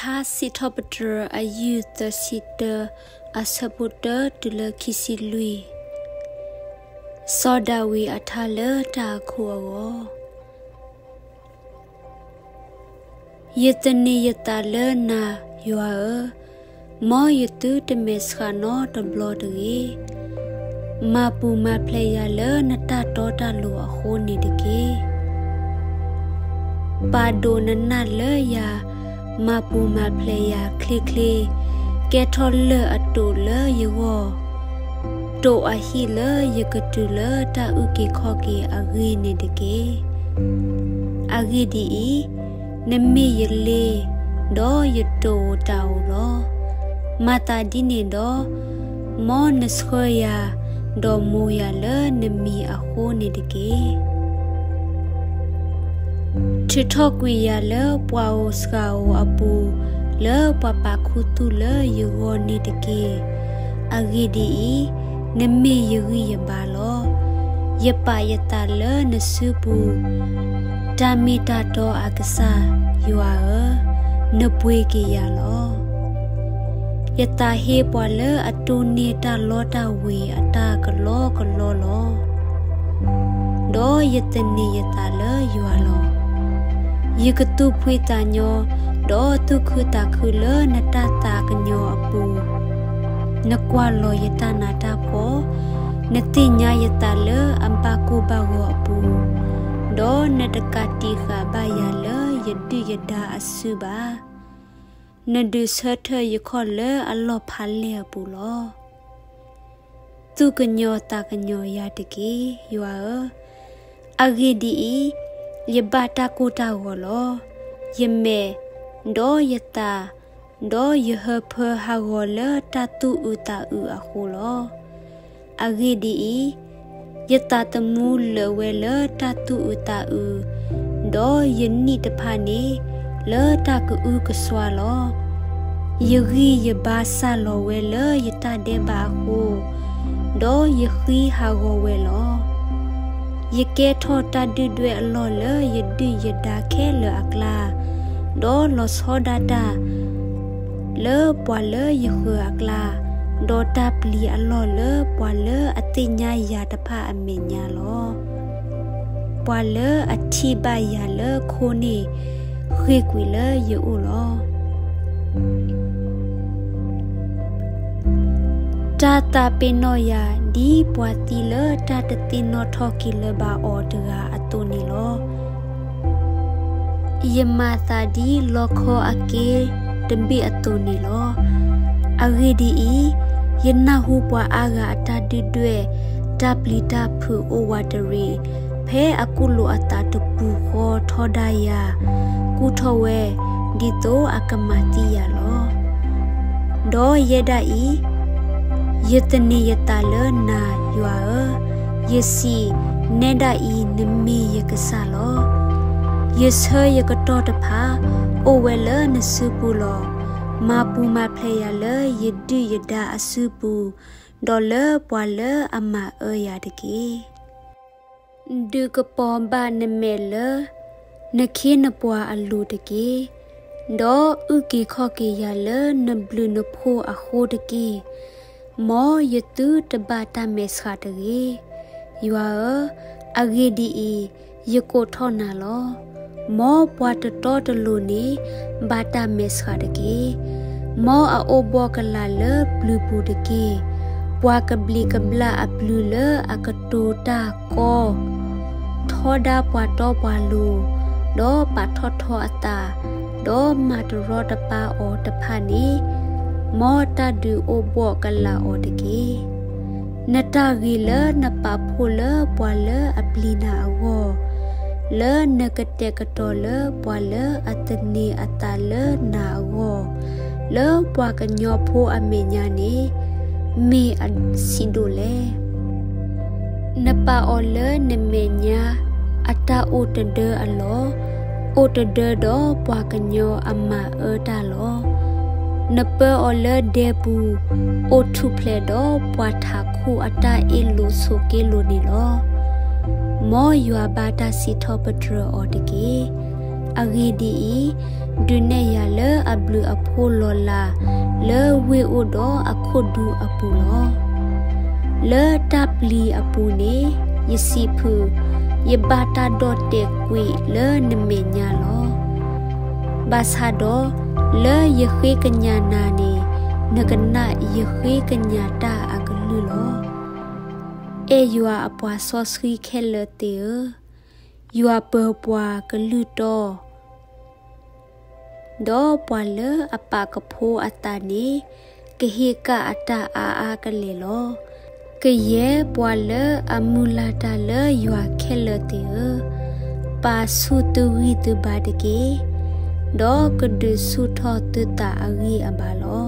ထါစံးထီၣ်ပတြၢၤ အယုၢ်သၢဆံတၢ, အဆၢဖိတၢတုၤလၢခံဆံလွံၢ်. စီၤဒၤဝံးအထါလၢတၢ်အခိၣ်အဂီၢ်. ယသန့ၤယသးလၢနၤ, ယွၤဧၢ, မ်ယသုတမဲာ်ဆှးနီတဘျီတဂ့ၤ. မၤပူၤမၤဖျဲးယၤလၢနတၢ်တီတၢ်လိၤအဃိန့ၣ်တက့ၢ်. ပာ်ဒိၣ်နနၢ်လၢယၤ, မၤပူၤမၤဖျဲးယၤချ့ချ့, ကဲထီၣ်လၢၢ်အတိာ်လၢယဂီၢ်, တိာ်အဟံၣ်လၢယကတုၤလၢတၢ်အုၣ်က့ၤခီၣ်က့ၤအဂ့ၢ်န့ၣ်တက့ၢ်. အဂ့ၢ်ဒ်အံၤ, နမ့ၢ်ယလ့, ဒီးယတၢ်အိၣ်တၢ်အီလီၤ. မၤသးဒ်န့ၣ်ဒီး, မ်နဆှၢယၤ, ဒီးမိၢ်ယၤလၢနမံၤအဃိန့ၣ်တက့ၢ်. ထုးထီၣ်ကွံာ်ယၤလၢပှၤအိၣ်စှၤဧိၤအပူၤ, လၢပှၤပာ်ခူသူၣ်လၢယဂီၢ်န့ၣ်တက့ၢ်. အဂ့ၢ်ဒ်အံၤ, နမ့ၢ်ယဂံၢ်ယဘါလီၤ. ယပာ်ယသးလၢနစုပူၤ, တၢ်မ့ၢ်တၢ်တီအကစၢ်, ယွၤဧၢ, နပှ့ၤက့ၤယၤလီၤ. ယသးဟ့ပှၤလၢအတိၢ်န့ၢ်တၢ်လီတၢ်ဝ့ၤအတၢ်ကလီကလီလီၤ. ဒီးယသန့ၤယသးလၢယွၤလီၤ. ယကသူၣ်ဖှံသးညီ, ဒီးသူၣ်ခုသးခုလၢနတၢ်သးကညီၤအပူၤ, နကွၢ်လီၤယတၢ်နးတၢ်ဖှီၣ်, နသ့ၣ်ညါယသးလၢအဘၣ်ကိၢ်ဘၣ်ဂီၤအပူၤ, ဒီးနတကးတံာ်ဃာ်ဘၣ်ယၤလၢယဒုၣ်ယဒါအစုဘၣ်. နဒုးဆၢထၢၣ်ယခီၣ်လၢအလီၢ်ဖးလဲၢ်အပူၤလီၤ. သူၣ်ကညီၤသးကညီၤယၤတက့ၢ်, ယွၤဧၢ. အဂ့ၢ်ဒ်အံၤ, ယဘၣ်တၢ်ကိၢ်တၢ်ဂီၤလီၤ. ယမဲာ်, ဒီးယသး, ဒီးယဟၢဖၢဟးဂီၤလၢတၢ်သူၣ်အုးသးအုးအဃိလီၤ. အဂ့ၢ်ဒ်အံၤ, ယသးသမူလၢာ်ဝဲလၢတၢ်သူၣ်အုးသးအုး, ဒီးယနံၣ်တဖၣ်န့ၣ်လၢတၢ်ကအုကစွါလီၤ. ယဂံၢ်ယဘါစၢ်လီၤဝဲလၢယတၢ်ဒဲးဘးအဃိ, ဒီးယဃံဟးဂီၤဝဲလီၤ. ယကဲထီၣ်တၢ်ဒုၣ်ဒွဲၣ်အလီၢ်လၢယဒုၣ်ယဒါခဲလၢာ်အကျါ, ဒီးလီၤဆီဒၣ်တၢ် လၢပှၤလၢယဃၢၤအကျါ, ဒီးတၢ်ပျံၤအလီၢ်လၢပှၤလၢအသ့ၣ်ညါယၤတဖၣ်အမဲာ်ညါလီၤ. ပှၤလၢအထံၣ်ဘၣ်ယၤလၢခိန့ၣ် ဃ့ၢ်ကွံာ်လၢယအိၣ်လီၤ. တၢ်သးပ့ၤနီၣ်ယၤ ဒ်ပှၤသံလၢတၢ်တသ့ၣ်နီၣ်ထီၣ်က့ၤလၢၤဘၣ်အီၤတဂၤအသိးန့ၣ်လီၤ. ယမၤသးဒ်လီခီအက့တဘ့ၣ်အသိးန့ၣ်လီၤ. အဂ့ၢ်ဒ်အံၤ, ယနၢ်ဟူပှၤအါဂၤအတၢ်ဒုၣ်ဒွဲၣ်, တၢ်ပျံၤတၢ်ဖုးအိၣ်ဝးတရံး, ဖဲအကူၣ်လိာ်အသးတပူၤဃီထီဒါယၤ, ကူၣ်ထီၣ်ဝဲ, ဒ်သိးအကမၤသံယၤလီၤ. ဒီးယဲဒၣ်အံၤ, ယသန့ၤယသးလၢနၤ, ယွၤဧၢ, ယစံး, နဲဒၣ်အံၤနမ့ၢ်ယကစၢ်လီၤ. ယဆၢယကတီၢ်တဖၣ် အိၣ်ဝဲလၢနစုပူၤလီၤ. မၤပူၤမၤဖျဲးယၤလၢယဒုၣ်ယဒါအစုပူၤ, ဒီးလၢပှၤလၢအမၤအၢယၤတက့ၢ်. ဒုးကပီၤဘၣ်နမဲာ်လၢ နခ့နပှၤအလိၤတက့ၢ်, ဒီးအုၣ်က့ၤခီၣ်က့ၤယၤလၢနဘျုးနဖှိၣ်အဃိတက့ၢ်. မ်ယသုတဘၣ်တၢ်မဲာ်ဆှးတဂ့ၤ. ယွၤဧၢ, အဂ့ၢ်ဒ်အံၤ, ယကိးထီၣ်နၤလီၤ. မ်ပှၤတတီတလိၤန့ၣ် ဘၣ်တၢ်မဲာ်ဆှးတက့ၢ်. မ်အအိၣ်ဘှီၣ်ကလာ်လၢပျုၤပူၤတက့ၢ်. ပှၤကဘျံးကဘျၣ်အပျုၤလၢအကတိၤတၢ်ကီ ထီဒါပှၤတီပှၤလိၤ, ဒီးပာ်ထီၣ်ထီအသး, ဒီးမၤတရီတပါအီၤတဖၣ်န့ၣ်, မ်တၢ်ဒုးအိၣ်ဘှီၣ်ကလာ်အီၤတက့ၢ်. နတၢ်ဂ့ၤလၢနပာ်ဖှိၣ်လၢပှၤလၢအပျံၤနၤအဂီၢ်, လၢနကတဲာ်ကတီၤလၢပှၤလၢအသန့ၤအသးလၢနၤအဂီၢ်, လၢပှၤကညီဖိအမဲာ်ညါန့ၣ်, မ့ၢ်အဆံးဒိၣ်လဲၣ်. နပာ်အီၤလၢနမဲာ်ညါအတၢ်အိၣ်တဒၢအလီၢ်, အိၣ်တဒၢဒီးပှၤကညီအမၤအၢတၢ်လီၤ. နပၢအီၤလၢဒဲပူၤ, အိၣ်ထူၣ်ဖျဲးဒီးပှၤထးခိၣ်အတၢ်အ့ၣ်လိာ်ဆိးက့လိာ်န့ၣ်လီၤ. မ်ယွၤဘၣ်တၢ်စံးထီၣ်ပတြၢၤအီၤတက့ၢ်. အဂ့ၢ်ဒ်အံၤ, ဒုးနဲၣ်ယၤလၢအဘျုးအဖှိၣ်လီၤလး လၢဝ့ၢ်အိၣ်ဒီးအခိၣ်ဒူအပူၤလီၤ. လၢတၢ်ပျံၤအပူၤန့ၣ် ယစံးဖုး, ယဘၣ်တၢ်ဒီၣ်တဲာ်ကွံာ်လၢနမဲာ်ညါလီၤ. ဘၣ်ဆၣ်ဒီး လၢယဃ့ကညးနၤန့ၣ် နကနၣ်ယဃ့ကညးတၢ်အကလုၢ်လီၤ. အဲၣ်ယွၤအပှၤစီဆှံခဲလၢာ်သ့ၣ်ဧၢ, ယွၤပၢၤပှၤကလုၢ်တီ ဒီးပှၤလၢအပာ်ကဖိအသးန့ၣ် ကဟ့ၣ်ကၣ်အတၢ်အါအါကလဲာ်လီၤ. ကယဲၢ်ပှၤလၢအမုၢ်လၢ်တၢ်လၢယွၤခဲလၢာ်သ့ၣ်ဧၢ, ပာ်ဆူၣ်သုဂံၢ်သုဘါတက့ၢ်, ဒီးကဒုးဆူၣ်ထီၣ်သုသးအဂံၢ်အဘါလီၤ.